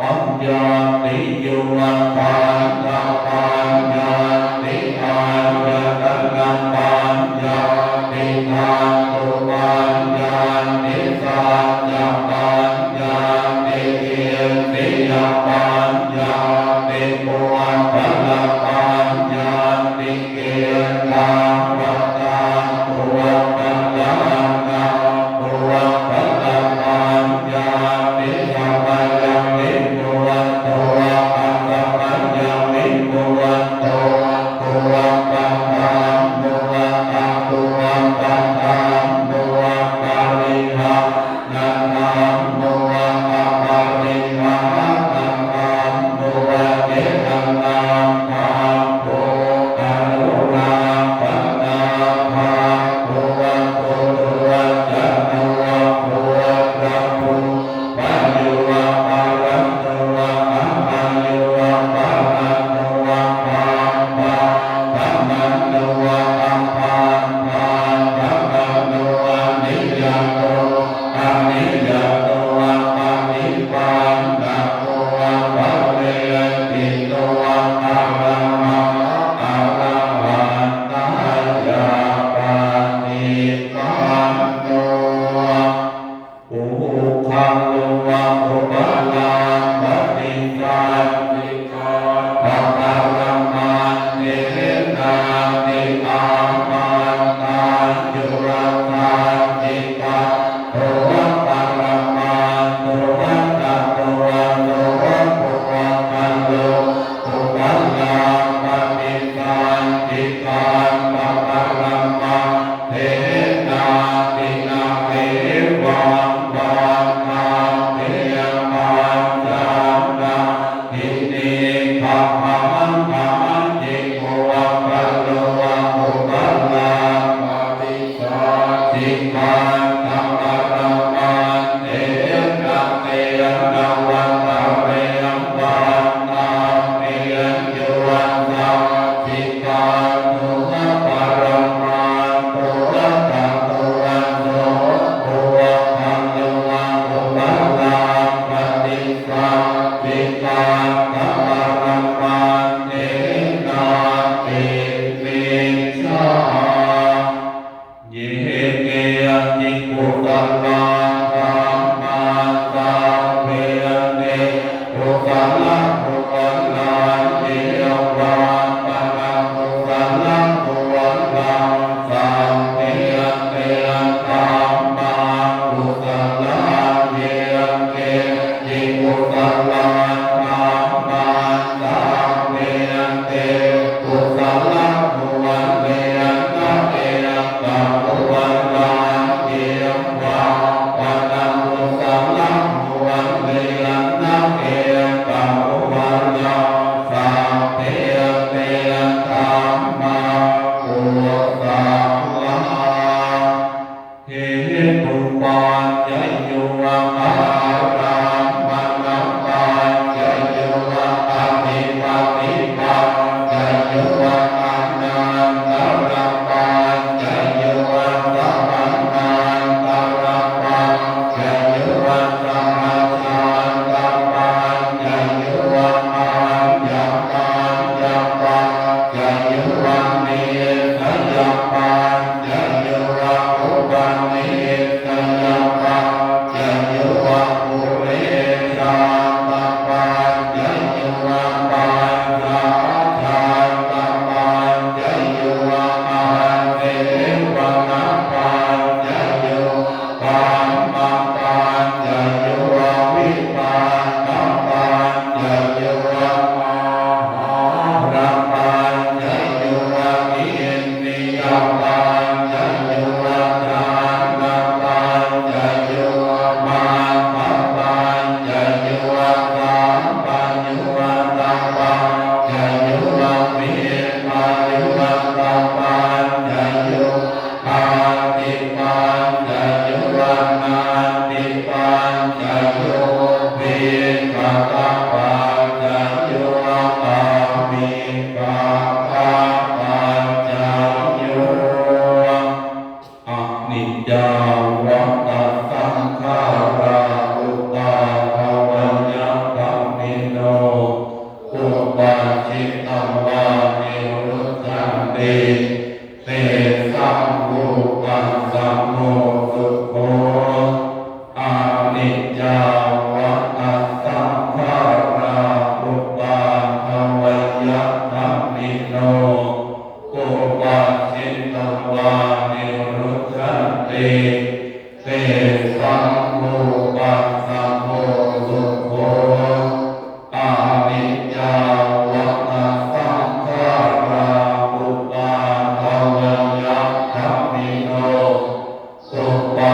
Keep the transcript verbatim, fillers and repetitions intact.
paññatti, yugappaññappaññatti, āyatanapaññatti, dhātupaññatti, saccapaññatti, indriyapaññatti, puddhalapaññatti. Kittāvatā puddhalānaṃ puddhalapaññatti? Samayaviputto, asamayaviputto, kuppadhammo, akuppādhammo, parihānadhammo, aparihānadhammo, cetanābhabbo, karuṇābhabbo, puthujjano, puthuggaṇo, amayuggaṇo, pāpāgamano, apāpāgamano, niyato, aniyato, paṭipannako, phaleṭṭhito, arahā, arahattāya paṭipanno. Puggalo upalabbhati saccikaṭṭhaparamaṭṭhenāti? Āmantā. Yo saccikaṭṭho paramaṭṭho, tato so puggalo upalabbhati saccikaṭṭhaparamaṭṭhenāti? Na hevaṃ vattabbe. Pañcānagghini ghāmāti, puggalo upalabbhati saccikaṭṭhaparamaṭṭhena, tena vattabbe. Vattabbe. Yo saccikaṭṭho paramaṭṭho, tato so puggalo upalabbhati saccikaṭṭhaparamaṭṭhenāti micchā. Ye keci kusalā dhammā, sabbe te kusalamūlā. Ye vā pana kusalamūlā, sabbe te dhammā kusalā. Ye keci kusalā dhammā, sabbe te kusalamūlena ekakusalā. Ye vā pana kusalamūlena ekakusalā, sabbe te dhammā kusalā. Hetupaccayo, ārammaṇapaccayo, adhipatipaccayo, anantarapaccayo, samanantarapaccayo, sahajātapaccayo, aññamaññapaccayo, anissayapaccayo, upanissayapaccayo, purejātapaccayo, pacchājātapaccayo, āsevanapaccayo, kammapaccayo, vipākapaccayo, āhārapaccayo, indriyapaccayo, jhānapaccayo, maggapaccayo, sampayuttapaccayo, vippayuttapaccayo, atipaccayo, natipaccayo, vigatapaccayo, avippākapaccayo. Aniccā vata saṅkhārā, uppādavayadhammā. tesaṃ vūpasamo sukho. Aniccā vata saṅkhārā, uppādavayadhammino, suppa